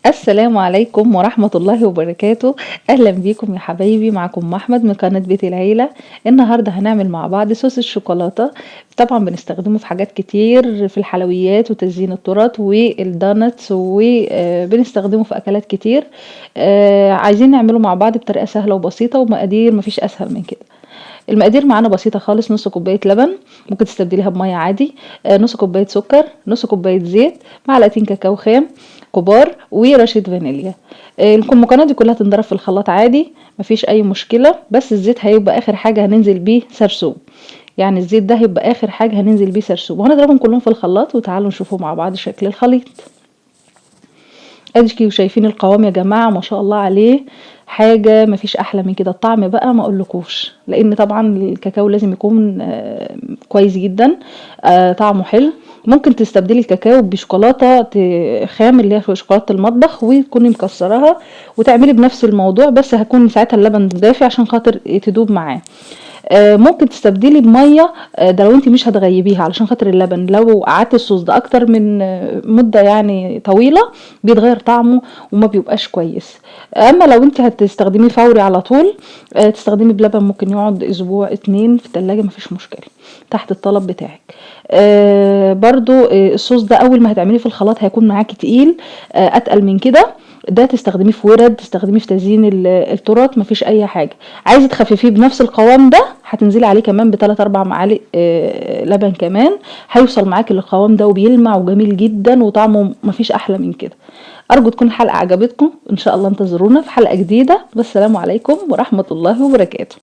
السلام عليكم ورحمة الله وبركاته. أهلا بيكم يا حبايبي، معكم أحمد من قناة بيت العيلة. النهاردة هنعمل مع بعض صوص الشوكولاتة. طبعا بنستخدمه في حاجات كتير، في الحلويات وتزيين التورت وال donuts، وبنستخدمه في أكلات كتير. عايزين نعمله مع بعض بطريقة سهلة وبسيطة ومقادير مفيش أسهل من كده. المقادير معانا بسيطة خالص: نص كوباية لبن، ممكن تستبدليها بمية عادي، نص كوباية سكر، نص كوباية زيت، معلقتين كاكاو خام كبار، ورشة فانيليا. المكونات دي كلها تنضرب في الخلاط عادي، مفيش اي مشكلة، بس الزيت هيبقى اخر حاجة هننزل بيه سرسوب، يعني الزيت ده هيبقى اخر حاجة هننزل بيه سرسوب، وهنضربهم كلهم في الخلاط. وتعالوا نشوفوا مع بعض شكل الخليط. اديكوا شايفين القوام يا جماعة، ما شاء الله عليه، حاجة مفيش احلى من كده. الطعم بقى ما اقولكوش، لان طبعا الكاكاو لازم يكون كويس جدا، طعمه حلو. ممكن تستبدلي الكاكاو بشوكولاتة خام اللي هي شوكولاتة المطبخ، وتكوني مكسراها وتعملي بنفس الموضوع، بس هكون ساعتها اللبن دافي عشان خاطر تدوب معاه. ممكن تستبدلي بميه، ده لو انت مش هتغيبيها، علشان خاطر اللبن لو قعدت الصوص ده اكتر من مده يعني طويلة بيتغير طعمه وما بيبقاش كويس. اما لو انت هتستخدميه فوري على طول، تستخدمي بلبن ممكن يقعد اسبوع 2 في التلاجة، مفيش مشكلة، تحت الطلب بتاعك. برضو، الصوص ده اول ما هتعمليه في الخلاط هيكون معاكي تقيل، اتقل من كده. ده تستخدميه في ورد، تستخدميه في تزيين التورت، مفيش اي حاجة. عايزه تخففيه بنفس القوام ده، هتنزلي عليه كمان بتلات اربع معالق، لبن كمان، هيوصل معاكي للقوام ده وبيلمع وجميل جدا وطعمه مفيش احلى من كده. ارجو تكون الحلقة عجبتكم، ان شاء الله انتظرونا في حلقة جديدة، والسلام عليكم ورحمة الله وبركاته.